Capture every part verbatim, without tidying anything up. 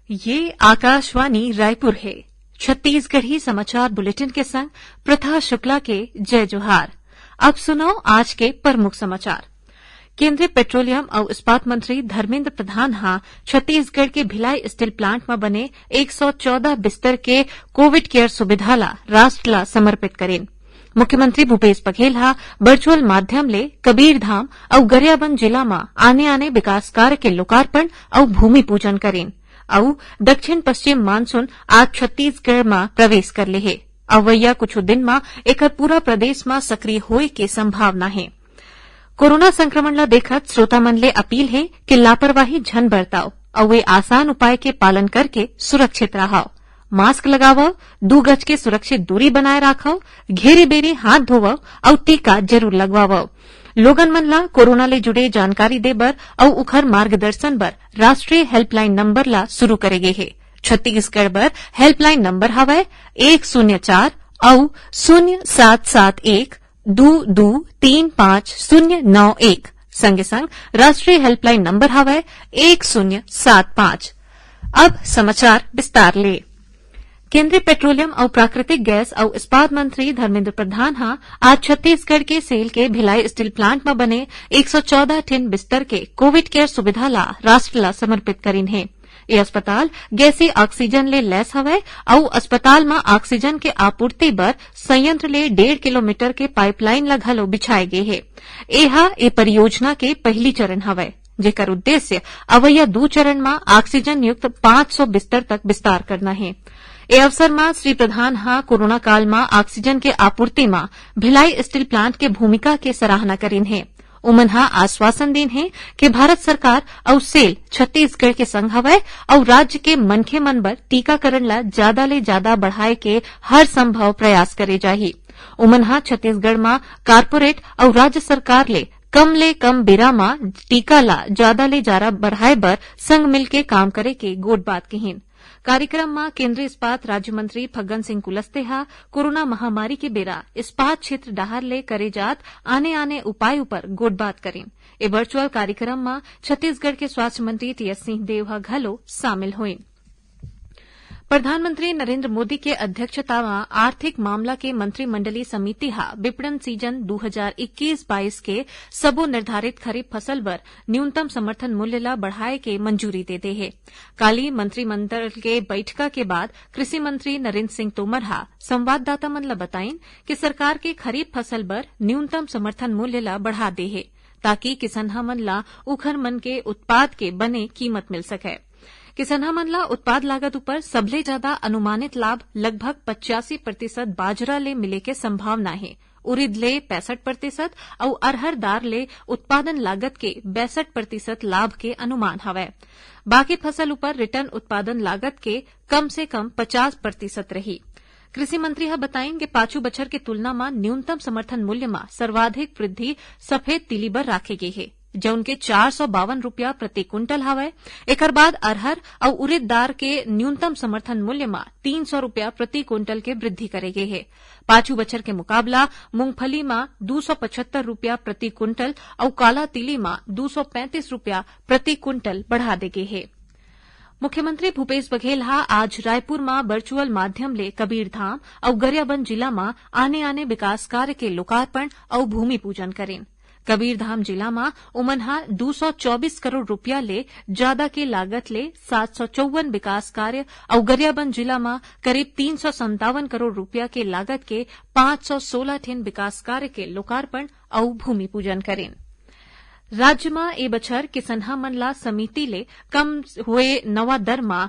ये आकाशवाणी रायपुर हे। छत्तीसगढ़ी समाचार बुलेटिन के संग प्रथा शुक्ला के जय जोहार। अब सुनव आज के प्रमुख समाचार। केंद्रीय पेट्रोलियम अउ इस्पात मंत्री धर्मेंद्र प्रधान ह छत्तीसगढ़ के भिलाई स्टील प्लांट म बने एक सौ चौदह बिस्तर के कोविड केयर सुविधा ला राष्ट्र ला समर्पित करिन। मुख्यमंत्री भूपेश बघेल ह वर्चुअल माध्यम ले कबीरधाम अउ गरियाबंद जिला म आने-आने विकास कार्य के लोकार्पण अउ भूमि पूजन करिन। अउ दक्षिण पश्चिम मानसून आज छत्तीसगढ़ म प्रवेश कर ले हे। अवइया कुछ दिन म एकर पूरा प्रदेश म सक्रिय होए के संभावना हे। कोरोना संक्रमण ल देखत श्रोता मन ले अपील हे कि लापरवाही झन बरताव अउ ए आसान उपाय के पालन करके सुरक्षित राहव। मास्क लगावव, दू गज के सुरक्षित दूरी बनाए राखव, घेरी बेरी हाथ धोवव अउ टीका जरूर लगवावव। लोगन मन ला कोरोना ले जुड़े जानकारी दे बर अउ उखर मार्गदर्शन बर राष्ट्रीय हेल्पलाइन नंबर ला शुरू करे गे हे। छत्तीसगढ़ बर हेल्पलाइन नंबर हवय एक शून्य चार अउ शून्य सात सात एक दू दू तीन पाँच शून्य नौ एक। संगे संग राष्ट्रीय हेल्पलाइन नंबर हवय एक शून्य सात पाँच। अब समाचार विस्तार ले। केंद्रीय पेट्रोलियम अउ प्राकृतिक गैस अउ इस्पात मंत्री धर्मेंद्र प्रधान ह आज छत्तीसगढ़ के सेल के भिलाई स्टील प्लांट म बने एक सौ चौदह ठिन बिस्तर के कोविड केयर सुविधा ला राष्ट्र ला समर्पित करिन हे। ए अस्पताल गैसी ऑक्सीजन ले लैस हवय अउ अस्पताल म ऑक्सीजन के आपूर्ति बर संयंत्र ले डेढ़ किलोमीटर के पाइपलाइन ला घलो बिछाए गे हे। ए ह ए परियोजना के पहिली चरण हवय, जेकर उद्देश्य अवइया दू चरण म ऑक्सीजन युक्त पाँच सौ बिस्तर तक विस्तार करना हे। ए अवसर म श्री प्रधान ह कोरोना काल म ऑक्सीजन के आपूर्ति म भिलाई स्टील प्लांट के भूमिका के सराहना करिन हे। उमन ह आश्वासन दीन हे कि भारत सरकार अउ सेल छत्तीसगढ़ के संग हवय अउ राज्य के मनखे मन बर टीकाकरण ला ज्यादा ले ज्यादा बढ़ाए के हर संभव प्रयास करे जाही। उमन ह छत्तीसगढ़ म कारपोरेट अउ राज्य सरकार ले कम ले कम बेरा म टीका ला ज्यादा ले ज्यादा बढ़ाए बर संग मिलके काम करे के गोठ बात किहीन। कार्यक्रम म केंद्रीय इस्पात राज्य मंत्री फग्गन सिंह कुलस्ते ह कोरोना महामारी के बेरा इस्पात क्षेत्र डहार ले करे जात आने-आने उपाय उपर गोठबात करिन। ए वर्चुअल कार्यक्रम म छत्तीसगढ़ के स्वास्थ्य मंत्री टीएस सिंहदेव ह घलो सामिल होइन। प्रधानमंत्री नरेंद्र मोदी के अध्यक्षता म आर्थिक मामला के मंत्रिमंडलीय समिति ह विपणन सीजन दू हजार इक्कीस बाईस के सबो निर्धारित खरीफ फसल बर न्यूनतम समर्थन मूल्य ल बढ़ाए के मंजूरी दे दे हे। काली मंत्रिमंडल के बइठका के बाद कृषि मंत्री नरेंद्र सिंह तोमर ह संवाददाता मन ल बताइन कि सरकार के खरीफ फसल बर न्यूनतम समर्थन मूल्य ल बढ़ा दे हे, ताकि किसनहा मन ल उखर मन के उत्पाद के बने कीमत मिल सकय। किसनहा मन ल उत्पाद लागत उपर सबले जादा अनुमानित लाभ लगभग पचासी प्रतिशत बाजरा ले मिले के संभावना हे। उरिद ले पैंसठ प्रतिशत अउ अरहर दार ले उत्पादन लागत के बैसठ प्रतिशत लाभ के अनुमान हवय। बाकी फसल उपर रिटर्न उत्पादन लागत के कम से कम पचास प्रतिशत रही। कृषि मंत्री ह बताइन कि पाछू बछर के तुलना म न्यूनतम समर्थन मूल्य म सर्वाधिक वृद्धि सफेद तिली बर राखे गे हे, जउन के चार सौ बावन रुपया प्रति कुंटल हवय। एकर बाद अरहर अउ उरिद दार के न्यूनतम समर्थन मूल्य म तीन सौ रुपया प्रति कुंटल के वृद्धि करे गे हे। पाछू बछर के मुकाबला मूंगफली म दू सौ पचहत्तर रुपया प्रति कुंटल अउ काला तिली म दू सौ पैंतीस रुपया प्रति कुंटल बढ़ा दे गे हे। मुख्यमंत्री भूपेश बघेल ह आज रायपुर म वर्चुअल माध्यम ले कबीरधाम अउ गरियाबंद जिला म आने-आने विकास कार्य के लोकार्पण अउ भूमि पूजन करिन। कबीरधाम जिला म उमन ह दू सौ चौबीस करोड़ रुपया ले जादा के लागत ले सात सौ चौवन विकास कार्य अउ गरियाबंद जिला म करीब तीन सौ संतावन करोड़ रुपया के लागत के पाँच सौ सोलह ठिन विकास कार्य के लोकार्पण अउ भूमि पूजन करिन। राज्य म ए बछर किसनहा मन ला समिति ले कम होए नवा दर म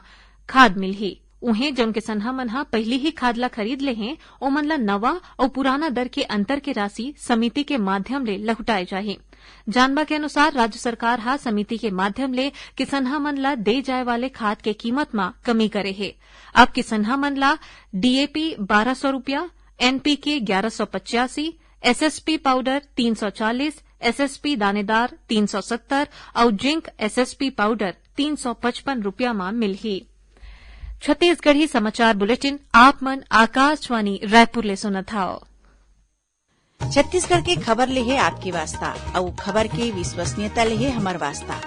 खाद मिलही। उहें, जउन किसनहा मन ह पहिली ही खाद ला खरीद ले हें, ओमन ला नवा अउ पुराना दर के अंतर के राशि समिति के माध्यम ले लहुटाए जाही। जानबा के अनुसार, राज्य सरकार ह समिति के माध्यम ले किसनहा मन ला दे जाए वाले खाद के कीमत म कमी करे हे। अब किसनहा मन ला डीएपी बारह सौ रुपया, एनपीके ग्यारह सौ पचासी, एसएसपी पाउडर तीन सौ चालीस, एसएसपी दानेदार तीन सौ सत्तर अउ जिंक एसएसपी पाउडर तीन सौ पचपन रुपया म मिलही। छत्तीसगढ़ी समाचार बुलेटिन आप मन आकाशवाणी रायपुर ले सुनत हव। छत्तीसगढ़ के खबर ले हे आपके वास्ता, अउ खबर के विश्वसनीयता ले हे हमर वास्ता।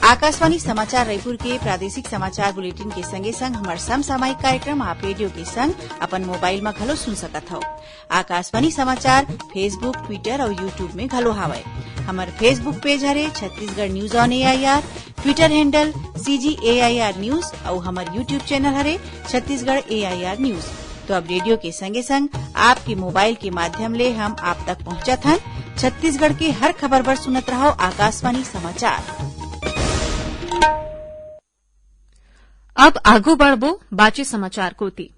आकाशवाणी समाचार रायपुर के प्रादेशिक समाचार बुलेटिन के संगे संग हमर समसामयिक कार्यक्रम आप रेडियो के संग अपन मोबाइल म घलो सुन सकत हव। आकाशवाणी समाचार Facebook, Twitter अउ YouTube में घलो हावय। हमर Facebook पेज हरे Chhattisgarh news on AIR, Twitter handle CG AIR news अउ हमर YouTube चैनल हरे छत्तीसगढ़ एआईआर न्यूज। तो अब रेडियो के संगे संग आपके मोबाइल के माध्यम ले हम आप तक पहुंचत हन। छत्तीसगढ़ के हर खबर बर सुनत रहव आकाशवाणी समाचार। अब आगू बढ़बो बाचे समाचार कोति।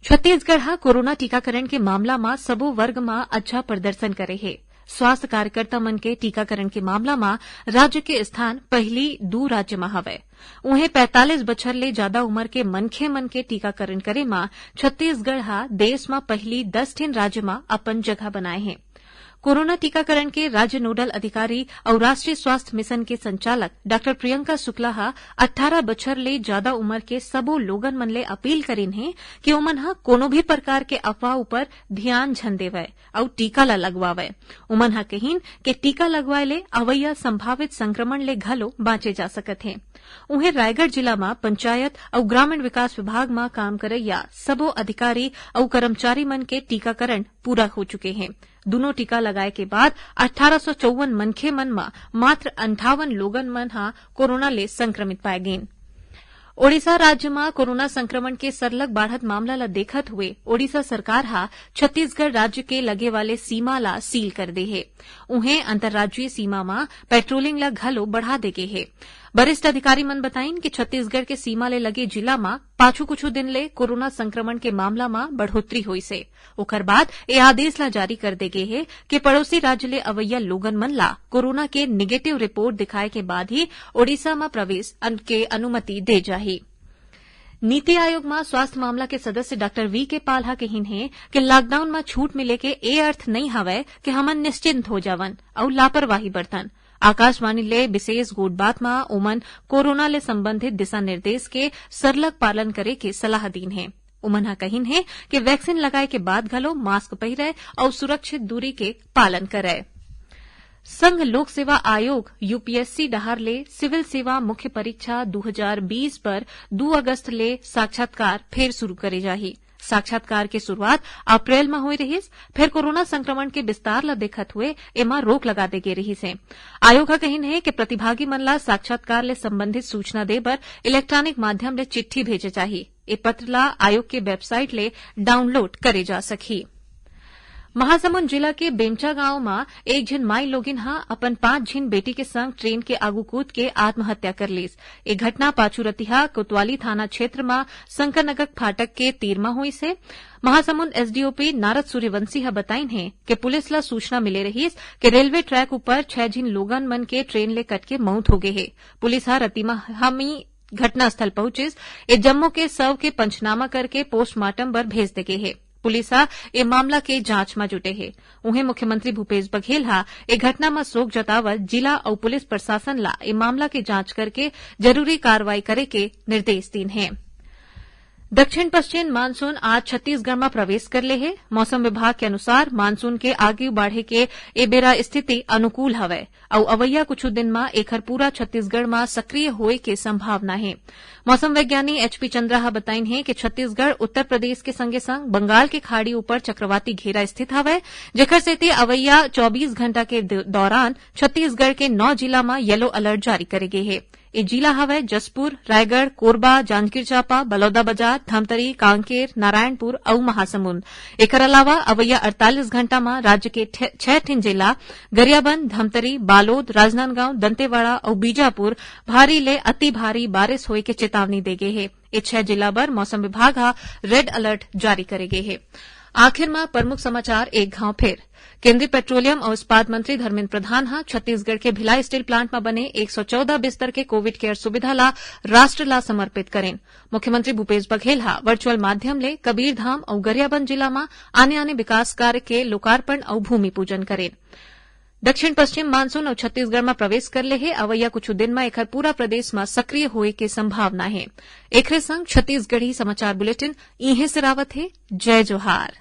छत्तीसगढ़ ह कोरोना टीकाकरण के मामला म सबो वर्ग म अच्छा प्रदर्शन करे हे। स्वास्थ्य कार्यकर्ता मन के टीकाकरण के मामला म राज्य के स्थान पहिली दू राज्य म हवय। उहें, पैंतालीस बछर ले जादा उमर के मनखे मन के टीकाकरण करे म छत्तीसगढ़ ह देश म पहिली दस ठिन राज्य म अपन जगह बनाए हे। कोरोना टीकाकरण के राज्य नोडल अधिकारी अउ राष्ट्रीय स्वास्थ्य मिशन के संचालक डॉक्टर प्रियंका शुक्ला ह अट्ठारह बछर ले जादा उमर के सबो लोगन मन ले अपील करिन हे कि ओमन ह कोनो भी प्रकार के अफवाह ऊपर धियान झन देवय अउ टीका ल लगवावय। उमन ह कहिन के टीका लगवाए ले अवइया संभावित संक्रमण ले घलो बांचे जा सकत हे। उहें, रायगढ़ जिला म पंचायत अउ ग्रामीण विकास विभाग म काम करइया सबो अधिकारी अउ कर्मचारी मन के टीकाकरण पूरा हो चुके हे। दूनों टीका लगाए के बाद अट्ठारह सौ चौवन मनखे मन म मात्र अंठावन लोगन मन ह कोरोना ले संक्रमित पाए गइन। ओडिशा राज्य म कोरोना संक्रमण के सरलग बाढ़त मामला ल देखत हुए ओडिशा सरकार ह छत्तीसगढ़ राज्य के लगे वाले सीमा ल सील कर दे हे। उहें, अंतर्राज्यीय सीमा म पेट्रोलिंग ल घलो बढ़ा दे गे हे। वरिष्ठ अधिकारी मन बताइन कि छत्तीसगढ़ के सीमा ले लगे जिला म पाछू कुछु दिन ले कोरोना संक्रमण के मामला म बढ़ोतरी होइस हे। ओखर बाद ए आदेश ल जारी कर दे गे हे कि पड़ोसी राज्य ले अवइया लोगन मन ला कोरोना के निगेटिव रिपोर्ट दिखाए के बाद ही ओडिशा म प्रवेश अन-, के अनुमति दे जाही। नीति आयोग म स्वास्थ्य मामला के सदस्य डॉक्टर वी के पाल ह कहिन हे कि लॉकडाउन म छूट मिले के ए अर्थ नइ हवय कि हमन निश्चिंत हो जावन अउ लापरवाही बरतन। आकाशवाणी ले विशेष गोठबात म ओमन कोरोना ले संबंधित दिशा निर्देश के सरलग पालन करे के सलाह दीन हे। उमन ह कहिन हे कि वैक्सीन लगाए के बाद घलो मास्क पहिरे अउ सुरक्षित दूरी के पालन करे। संघ लोक सेवा आयोग, यूपीएससी, डहार ले सिविल सेवा मुख्य परीक्षा दू हजार बीस बर दू अगस्त ले साक्षात्कार फेर शुरू करे जाही। साक्षात्कार के शुरुआत अप्रैल म होए रिहिस, फेर कोरोना संक्रमण के विस्तार ल देखत हुए एमा रोक लगा दे गे रिहिस हे। आयोग ह कहिन हे कि प्रतिभागी मन ला साक्षात्कार ले संबंधित सूचना दे बर इलेक्ट्रॉनिक माध्यम ले चिट्ठी भेजे जाही। ए पत्र ला आयोग के वेबसाइट ले डाउनलोड करे जा सकही। महासमुंद जिला के बेमचा गांव म एक झिन माई लोगिन ह अपन पांच झिन बेटी के संग ट्रेन के आगू कूद के आत्महत्या कर लीस। ए घटना पाछू रतिहा कोतवाली थाना क्षेत्र म शंकरनगर फाटक के तीर म होइस हे। महासमुंद एसडीओपी नारद सूर्यवंशी ह बताइन हे कि पुलिस ल सूचना मिले रहिस कि रेलवे ट्रैक ऊपर छह झिन लोगन मन के ट्रेन ले कट के मौत हो गे हे। पुलिस ह रतिमा हमी घटनास्थल पहुंचिस। ए जम्मो के शव के पंचनामा करके पोस्टमार्टम बर भेज दे गे हे। पुलिस ह ए मामला के जांच म जुटे हे। उहें, मुख्यमंत्री भूपेश बघेल ह ए घटना म शोक जतावत जिला अउ पुलिस प्रशासन ला ए मामला के जांच करके जरूरी कार्रवाई करे के निर्देश दीन हे। दक्षिण पश्चिम मानसून आज छत्तीसगढ़ म प्रवेश कर ले हे। मौसम विभाग के अनुसार मानसून के आगे बढ़े के ए बेरा स्थिति अनुकूल हवय अउ अवइया कुछु दिन म एखर पूरा छत्तीसगढ़ म सक्रिय होए के संभावना हे। मौसम वैज्ञानी एचपी चंद्रा ह बताइन हे कि छत्तीसगढ़ उत्तर प्रदेश के संगे संग बंगाल के खाड़ी ऊपर चक्रवाती घेरा स्थित हवय, जेखर सेती अवइया चौबीस घंटा के द-, दौरान छत्तीसगढ़ के नौ जिला म येलो अलर्ट जारी करे गे हे। ए जिला हवय जशपुर, रायगढ़, कोरबा, जांजगीर चांपा, बलौदाबाजार, धमतरी, कांकेर, नारायणपुर अउ महासमुंद। एकर अलावा अवइया अड़तालीस घंटा म राज्य के ठे-, छह ठिन जिला गरियाबंद, धमतरी, बालोद, राजनांदगांव, दंतेवाड़ा अउ बीजापुर भारी ले अति भारी बारिश होए के चेतावनी दे गे हे। ए छह जिला बर मौसम विभाग ह रेड अलर्ट जारी करे गे हे। आखिर म प्रमुख समाचार एक घांव फेर। केंद्रीय पेट्रोलियम अउ इस्पात मंत्री धर्मेंद्र प्रधान ह छत्तीसगढ़ के भिलाई स्टील प्लांट म बने एक सौ चौदह बिस्तर के कोविड केयर सुविधा ला राष्ट्र ला समर्पित करेन। मुख्यमंत्री भूपेश बघेल ह वर्चुअल माध्यम ले कबीरधाम अउ गरियाबंद जिला म आने-आने विकास कार्य के लोकार्पण अउ भूमि पूजन करेन। दक्षिण पश्चिम मानसून अउ छत्तीसगढ़ म प्रवेश कर ले हे। अवइया कुछु दिन म एखर पूरा प्रदेश म सक्रिय होए के संभावना हे। एखरे संग छत्तीसगढ़ी समाचार बुलेटिन इहें सिरावत हे। जय जोहार।